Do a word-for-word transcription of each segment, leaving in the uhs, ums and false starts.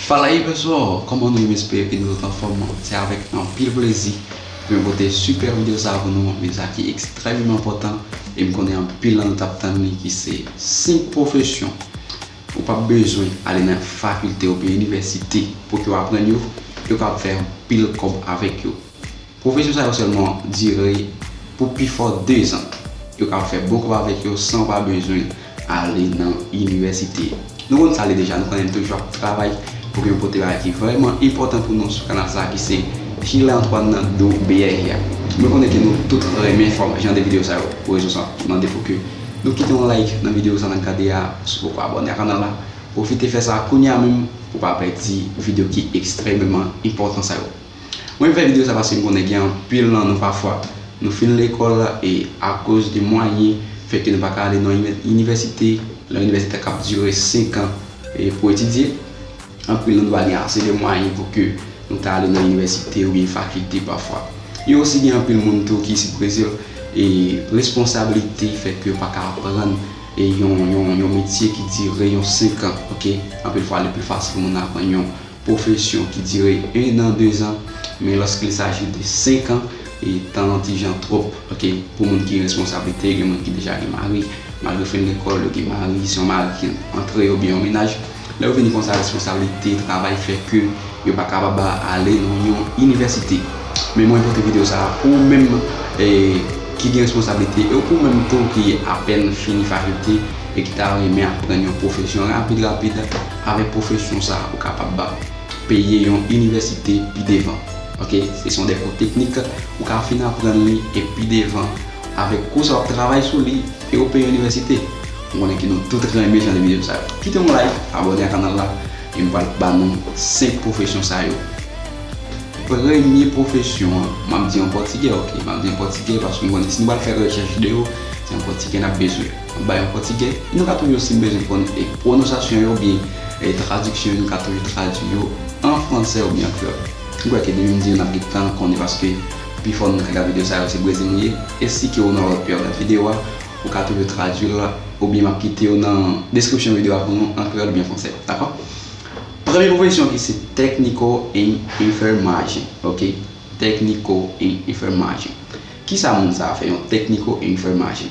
Fala aí, pessoal, kòman nou ye? M espere ke nou tout anfòm. Se avèk anpil plezi ke m pote sipè videyo sa a pou nou, men sa ki ekstrèmman enpòtan, e m konnen anpil nan nou t ap tann li, ki se senk pwofesyon ou p ap bezwen ale nan fakilte oubyen inivèsite pou ke w aprann yo, e w kapab fè anpil kòb avèk yo. Pwofesyon sa yo sèlman dire pou pifò dezan. Yo ka fè bon kòb avèk yo san w pa bezwen ale nan inivèsite. Nou konn sa li deja, nou konnen nou toujou ap travay pou ke nou pote bagay ki vrèman enpòtan pou nou sou kanal sa a ki se Gilles Antoine nan do B R I a. Mwen konnen ke nou tout renmen fòm jan de videyo sa yo. Pou rezon sa, m ap mande pou ke nou kite yon like nan videyo sa n ap gade a, si w poko abòne a kanal la. Pwofite fè sa kounye a menm pou w pa pèdi videyo ki ekstrèmman enpòtan sa yo. Mwen fè videyo sa paske m konnen gen anpil nan nou pafwa nou fin lekòl e akoz de mwayen fè ke nou pa ka ale nan inivèsite, nan inivèsite k ap dire senk an e pou etidye. Anpil nan nou pa gen ase de mwayen pou ke nou ta ale nan inivèsite oubyen fakilte pafwa. E osi gen anpil moun tou ki sou Brezil e responsablite fè ke yo pa ka aprann e yon, yon, yon metye ki dire yon senk an, oke? Anpil fwa, li pli fasil pou moun aprann yon pwofesyon ki dire en an, dezan, men lorsqu'il s'agit de senk an, e tan an ti jan twòp, oke, pou moun ki gen responsablite, gen moun ki deja gen mari, malgre fin lekòl, yo gen mari, se yon mari ki antre yo, oubyen yon mennaj. Lè yo vini konsa, responsablite travay fè ke yo pa kapab ale nan yon inivèsite. Men mwen pote videyo sa a pou ou menm, e, ki gen responsablite, e pou ou menm tou ki apèn fini fakilte, e ki ta renmen aprann yon pwofesyon rapid, rapid, avèk pwofesyon sa a, ou kapab peye yon inivèsite pi devan. Oke? Se yon de kou teknik, ou ka fin aprann li, e pi devan, avèk kou sa w ap travay sou li, e ou peye yon inivèsite. M konnen ke nou tout renmen jan de videyo sa yo. Kite yon like, abòne a kanal la, e m pral ba nou senk pwofesyon sa yo. Premye pwofesyon an, m ap di an pòtigè, oke? M ap di an pòtigè paske m konnen si nou pral fè rechèch de yo, se an pòtigè n ap bezwen. M ap ba yo an pòtigè, nou ka toujou, si n bezwen konn e pwononsyasyon yo oubyen e tradiksyon yo, nou ka toujou tradui yo an fransè oubyen an kreyòl. M kwè ke depi m di yo, n ap gentan konnen paske pifò nou k ap gade videyo sa yo se Brezil nou ye. E si ke ou nan lòt peyi w ap gade videyo a, ou ka toujou tradui l oubyen m ap kite yo nan deskripsyon videyo a pou nou an kreyòl oubyen fransè. Dakò? Premye pwofesyon ki se technical en enfermagem, oke? Technical en enfermagem. Kisa moun sa a fè, yon technical en enfermagem?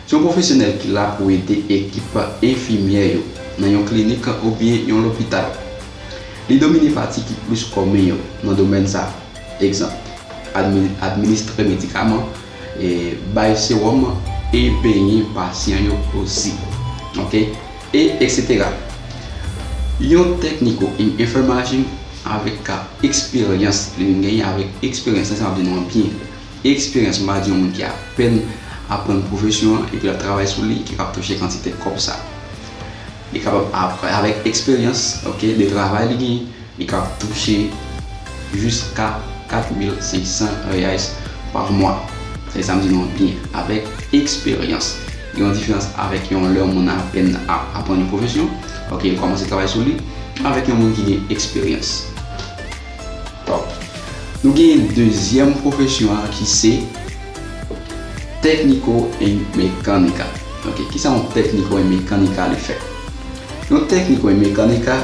Se yon pwofesyonèl ki la pou ede ekip enfimyè yo nan yon klinik oubyen yon lopital. Li domine pati ki plis kòmen yo nan domèn sa a. Egzanp, admi-, administre medikaman, e bay sewòm, e benyen pasyan yo osi. Oke? E etsetera. Yon technical en enfermagem avèk eksperyans, li vin genyen avèk eksperyans, sa sa vle di nou an byen. Eksperyans, m pa di yon moun ki apèn aprann pwofesyon an, epi l ap travay sou li, ki p ap touche kantite kòb sa. Li kapab ap-, avèk eksperyans, oke, de travay li genyen, li kapab touche jiska kat mil senk san reais pa mwa. Se sa m di nou an byen, avèk eksperyans. Gen yon diferans avèk yon lè yon moun apèn ap aprann yon pwofesyon, oke, li kòmanse travay sou li, avèk yon moun ki gen eksperyans. Top. Nou gen dezyèm pwofesyon an ki se técnico en mecánica. Ok, kisa yon técnico en mecánica li fè? Yon técnico en mecánica,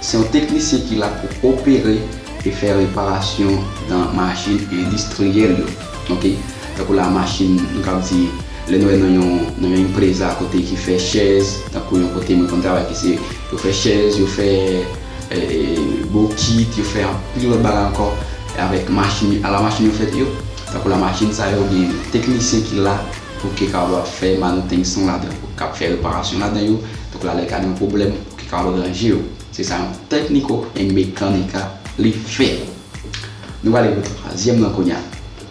se yon teknisyen ki la pou opere e fè reparasyon nan machin endistriyèl yo. Ok, tankou la machin, nou ka di, lè nou wè nan yon, nan yon empreza kote ki fè chèz, tankou yon kote mwen konn travay ki se, yo fè chèz, yo fè eh, bokit, yo fè anpil lòt bagay ankò avèk machin, ala machin yo fèt yo. Tankou la machin sa yo gen teknisyen ki la pou ke kapab fè manitensyon ladan yo, k ap fè reparasyon ladan yo, tankou la lè ka gen yon pwoblèm pou ke kapab ranje yo. Se sa yon técnico en mecánica li fè. Nou prale pou twazyèm nan kounye a.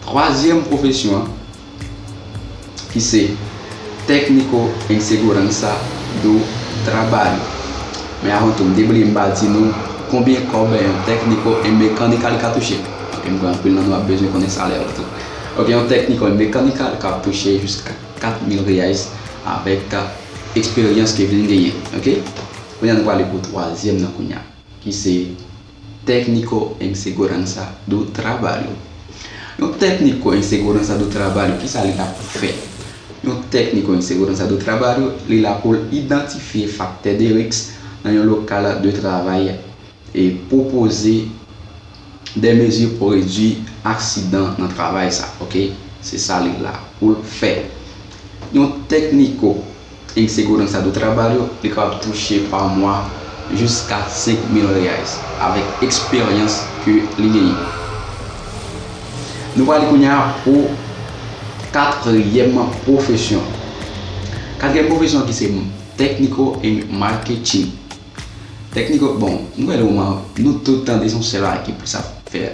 Twazyèm pwofesyon an, ki se técnico en segurança do trabalho. Men avan tou, m te bliye m pa di nou konbyen kòb yon técnico en mecánica li ka touche. Ok, m kwè anpil nan nou ap bezwen konnen salè yo tou. Ok, yon técnico en mecánica li ka touche jiska kat mil reais avèk eksperyans ke vin genyen. Ok? Kounye a nou prale pou twazyèm nan kounye a, ki se técnico en segurança do trabalho. Yon técnico en segurança do trabalho, kisa li la pou fè? Yon técnico en segurança do trabalho, li la pou l idantifye faktè de risk nan yon lokal de travay e pwopoze de mezi pou redui aksidan nan travay sa, oke? Se sa li la pou l fè. Yon técnico em segurança do trabalho, li kapab touche pa mwa jiska senk mil reais, avèk eksperyans ke li genyen. Nou prale kounye a pou katriyèm pwofesyon. Katriyèm pwofesyon ki se técnico em marketing. Técnico, bon, nou wè le moman, nou tout tande se yon sèl bagay ki plis ap fè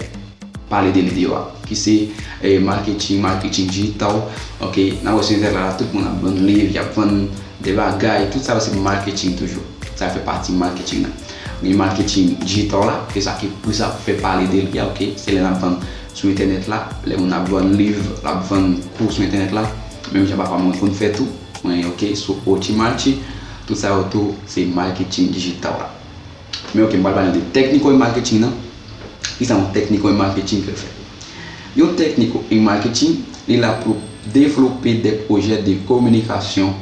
pale de li deyò a, ki se eh, marketing, marketing digital. Ok, n ap wè sou entènèt la, tout moun ap vann liv, y ap vann de bagay, tout sa yo se marketing toujou. Tout sa fè pati marketing nan. Gen marketing digital la, se sa ki plis ap fè pale de li a, ok? Se lè n ap vann sou entènèt la, lè moun ap vann liv, l ap vann kou sou entènèt la, menm jan pafwa mwen konn fè tou, mwen, ok, sou Hotmart, tout sa yo tou se marketing digital la. Men ok, m pral pale de técnico em marketing nan. Kisa yon técnico em marketing ke l fè? Yon técnico em marketing, li la pou devlope de pwojè de kominikasyon,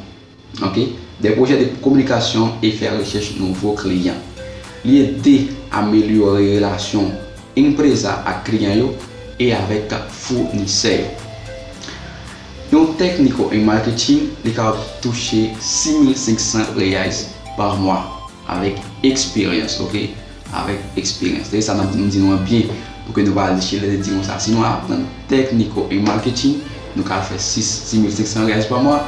ok? De pwojè de kominikasyon e fè rechèch nouvo kliyan. Li ede amelyore relasyon empreza ak kliyan yo e avèk founisè yo. Yon técnico em marketing, li kapab touche sis mil senk san reais pa mwa avèk eksperyans, ok? Avèk eksperyans. Se sa n ap di nou an byen pou ke nou pa al chile di konsa. Si nou aprann técnico em marketing, nou ka fè sis, sis mil senk san reais pa mwa,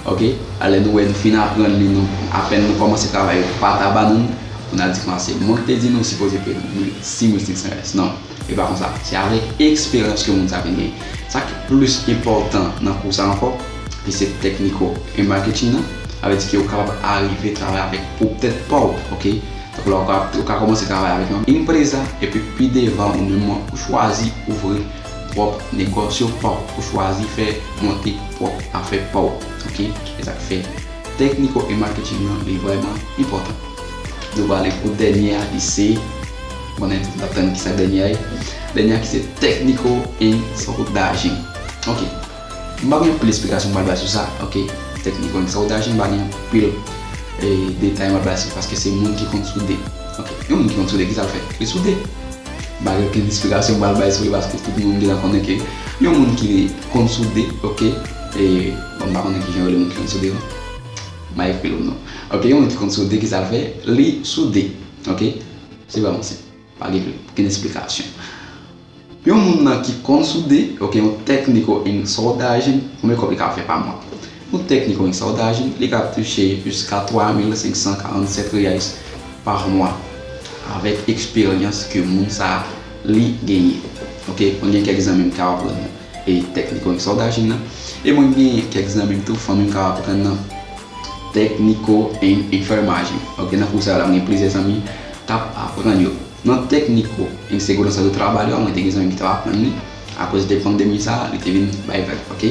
ok? Alè nou wè nou fin aprann li, nou, apèn nou kòmanse travay, yo pa ta ba nou, pou n al di konsa se mwen ki te di nou sipoze peye nou sis mil senk san reais. Non. E pa konsa. Se avèk eksperyans ke moun sa vin genyen. Sa ki plis enpòtan nan kou sa ankò, ki se técnico em marketing nan, sa vle di ke ou kapab arive travay avèk pwòp tèt pa w, ok? Tankou la, ou ka, ou ka kòmanse travay avèk yon empreza, epi pi devan ou menm ou chwazi ouvri pwòp negòsyo pa w, ou chwazi fè monte pwòp afè pa w, ok? Se sa k fè técnico em marketing nan, li vrèman enpòtan. Nou prale pou dènye a, ki se, konnen tout n ap tann kisa dènye a ye. Dènye a ki se técnico em soldagem. Ok. M pa gen anpil esplikasyon m pral bay sou sa, ok? Técnico em soldagem, m pa gen anpil eh, detay m pral bay sou, paske se moun ki konn soude. Ok. Yon moun ki konn soude, kisa l fè? Li soude. M pa gen okenn esplikasyon m pral bay sou li, paske tout moun gentan konnen ke yon moun ki konn soude, ok? E, bon, m pa konnen kijan yo rele moun ki konn soude, non. M a ekri l non. Ok, yon moun ki konn soude, kisa l fè? Li soude. Ok? Se vrèman senp. Pa gen okenn esplikasyon. Yon moun nan ki konn soude, ok, yon técnico em soldagem, konbyen kòb li ka fè pa mwa? Yon técnico em soldagem, li ka touche jiska twa mil senk san karannsèt reais pa mwa, avèk eksperyans ke moun sa li genyen. Ok, mwen gen kèk zanmi m k ap aprann e técnico em soldagem nan, e mwen gen kèk zanmi m tou, fanmi m k ap aprann nan técnico em enfermagem. Ok, nan kou sa yo la, mwen gen plizyè zanmi k ap aprann yo. Nan técnico em segurança do trabalho, mwen te gen zanmi m ki t ap aprann li, akoz de pandemi sa, li te vin bay vag, ok?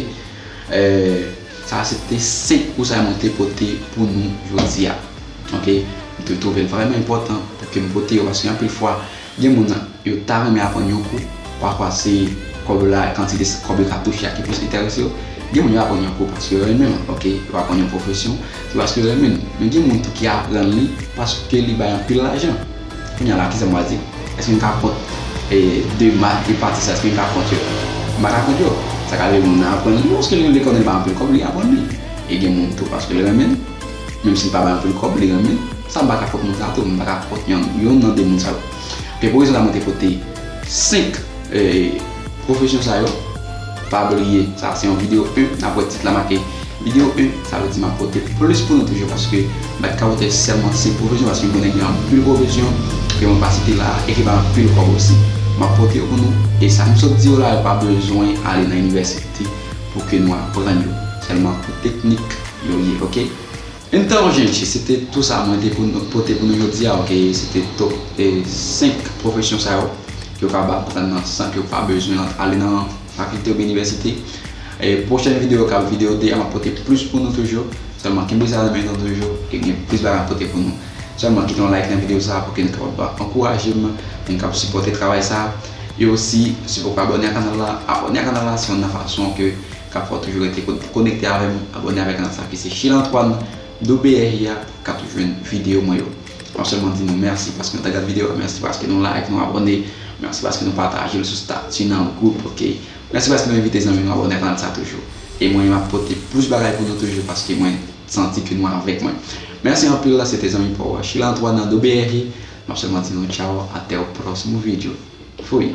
Eh, sa se te senk kou sa mwen te pote pou nou jodi a. Ok? M te twouve l vrèman enpòtan pou ke m pote yo, paske anpil fwa, gen moun nan, yo ta renmen aprann yon kou, pafwa se kòb la, kantite kòb yo ka touche a ki plis enterese yo. Gen moun yo aprann yon kou paske yo renmen l, ok? Yo aprann yon pwofesyon, se paske yo renmen l. Men gen moun tou ki aprann li paske li bay anpil lajan. Kounye a la, kisa m pral di? Èske m ka kont, eh, de mat e pati sa, èske m ka kont yo? M pa ka kont yo. Sa ka rive moun nan aprann li, paske li, li konnen li bay anpil kòb, li aprann li. E gen moun tou, paske li renmen l, menm si li pa bay anpil kòb, li renmen l. Sa m pa ka kont moun sa tou, m pa ka kont yon, yon nan de moun sa yo. Ke pou rezon sa, mwen te pote senk, eh, pwofesyon sa yo. Pa bliye, sa se yon videyo en, n ap wè tit la make videyo en, sa vle di m ap pote plis pou nou toujou, paske m pa t ka pote sèlman senk pwofesyon, paske m konnen gen anpil pwofesyon ke mwen pa site la a e ki bay anpil kòb osi. M ap pote yo pou nou, e sa m sot di yo la, yo pa bezwen ale nan inivèsite pou ke nou aprann yo. Sèlman kou teknik yo ye, ok? Entonces, gente, se te tou sa mwen te pou nou, pote pou nou jodi a, ok? Se te top, eh, senk pwofesyon sa yo ke w kapab aprann nan san ke w pa bezwen ale nan fakilte oubyen inivèsite. E pwochèn videyo k ap videyo de a, m ap pote plis pou nou toujou. Sèlman kenbe sa nan men nou toujou, ke gen plis bagay m ap pote pou nou. Sèlman kite yon like nan videyo sa a pou ke nou kapab ankouraje m, pou nou kapab sipòte travay sa a. E osi, si w poko abòne a kanal la, abòne a kanal la, se youn nan fason ke k ap fè w toujou rete kon-, konekte avè m, abòne avè kanal sa a ki se Chil Antoine, W R I A, pou w ka toujou jwenn videyo mwen yo. M ap sèlman di nou mèsi paske nou ta gad videyo a, mèsi paske nou like, nou abòne, mèsi paske nou pataje l sou stati nan gwoup, ok? Mèsi paske nou envite zanmi nou abòne ak kanal sa toujou. E mwen, m ap pote plis bagay pou nou toujou paske mwen santi ke nou avèk mwen. Mèsi anpil, la se te zanmi pa w, Sheila Antoine nan W R G. M ap sèlman di nou tchaw, até o próximo vídeo. Fui!